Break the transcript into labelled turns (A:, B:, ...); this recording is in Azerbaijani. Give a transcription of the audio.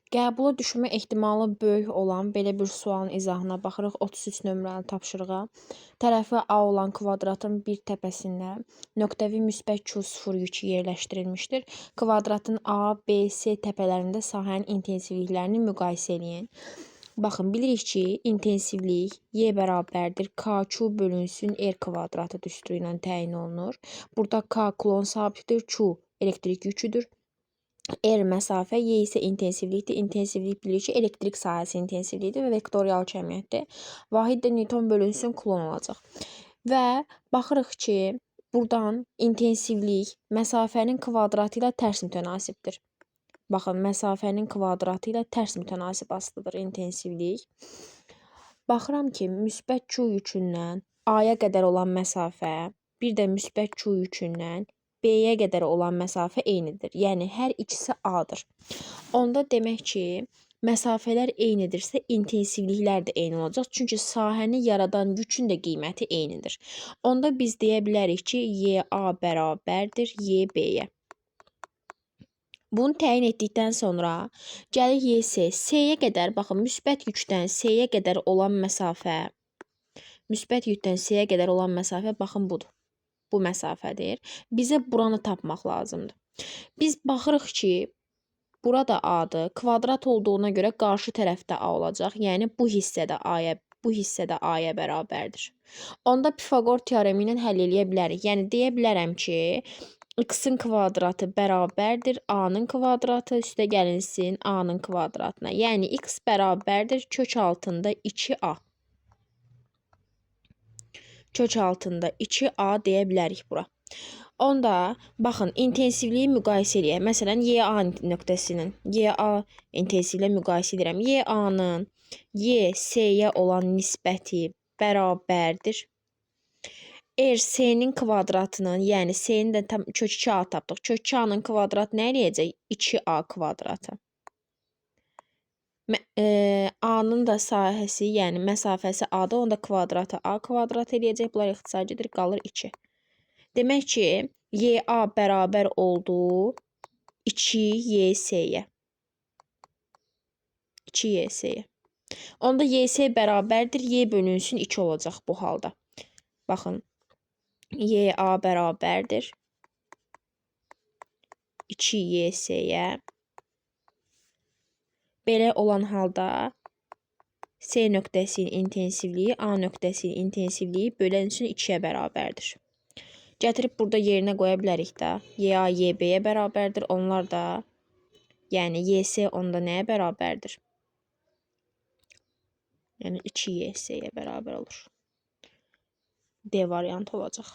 A: Qəbula düşmə ehtimalı böyük olan belə bir sualın izahına baxırıq. 33 nömrəli tapşırığa. Tərəfi A olan kvadratın bir təpəsində nöqtəvi müsbət Q0 yükü yerləşdirilmişdir. Kvadratın A, B, C təpələrində sahənin intensivliklərini müqayisə eləyin. Baxın, bilirik ki, intensivlik Y bərabərdir KQ bölünsün R kvadratı düsturu ilə təyin olunur. Burada K klon sabitdir, Q elektrik yüküdür. R məsafə, Y isə intensivlikdir. İntensivlik bilirik ki, elektrik sahəsi intensivliyidir və vektorial kəmiyyətdir. Vahid də Newton bölünsün kulon olacaq. Və baxırıq ki, buradan intensivlik məsafənin kvadratı ilə tərs mütənasibdir. Baxın, məsafənin kvadratı ilə tərs mütənasib asılıdır intensivlik. Baxıram ki, müsbət Q yükündən A-ya qədər olan məsafə, bir də müsbət Q yükündən B-yə qədər olan məsafə eynidir. Yəni, hər ikisi A-dır. Onda demək ki, məsafələr eynidirsə, intensivliklər də eyni olacaq. Çünki sahəni yaradan yükün də qiyməti eynidir. Onda biz deyə bilərik ki, YA bərabərdir YB-yə. Bunu təyin etdikdən sonra gəlir YS. S-yə qədər, baxın, müsbət yükdən S-yə qədər olan məsafə, müsbət yükdən S-yə qədər olan məsafə, baxın, budur. Bu məsafədir. Bizə buranı tapmaq lazımdır. Biz baxırıq ki, burada A-dır. Kvadrat olduğuna görə qarşı tərəfdə A olacaq. Yəni bu hissədə A-ya, bu hissədə A-ya bərabərdir. Onda Pifaqor teoremi ilə həll eləyə bilərik. Yəni deyə bilərəm ki, x-in kvadratı bərabərdir A-nın kvadratı üstə gəlinsin A-nın kvadratına. Yəni x bərabərdir kök altında 2A. Kök altında 2A deyə bilərik bura. Onda baxın, intensivliyi müqayisə eləyək. Məsələn, YA nöqtəsinin YA intensivliyi müqayisə edirəm. YA-nın YC-yə olan nisbəti bərabərdir. RC-nin kvadratının, yəni C-nin də tam kök 2A tapdıq. Kök 2A-nın kvadratı nə eləyəcək? 2A kvadratı. A-nın da sahəsi, yəni məsafəsi A-dır, onda kvadratı A kvadrat eləyəcək. Bunlar ixtisar gedir, qalır 2. Demək ki, YA bərabər oldu 2YC-yə. 2YC-yə. Onda YC bərabərdir, Y bölünsün 2 olacaq bu halda. Baxın, YA bərabərdir 2YC-yə. Belə olan halda C nöqtəsinin intensivliyi A nöqtəsinin intensivliyi bölünsün 2-yə bərabərdir. Gətirib burada yerinə qoya bilərik də. YA YB-yə bərabərdir. Onlar da, yəni YC onda nəyə bərabərdir? Yəni 2YC-yə bərabər olur. D variantı olacaq.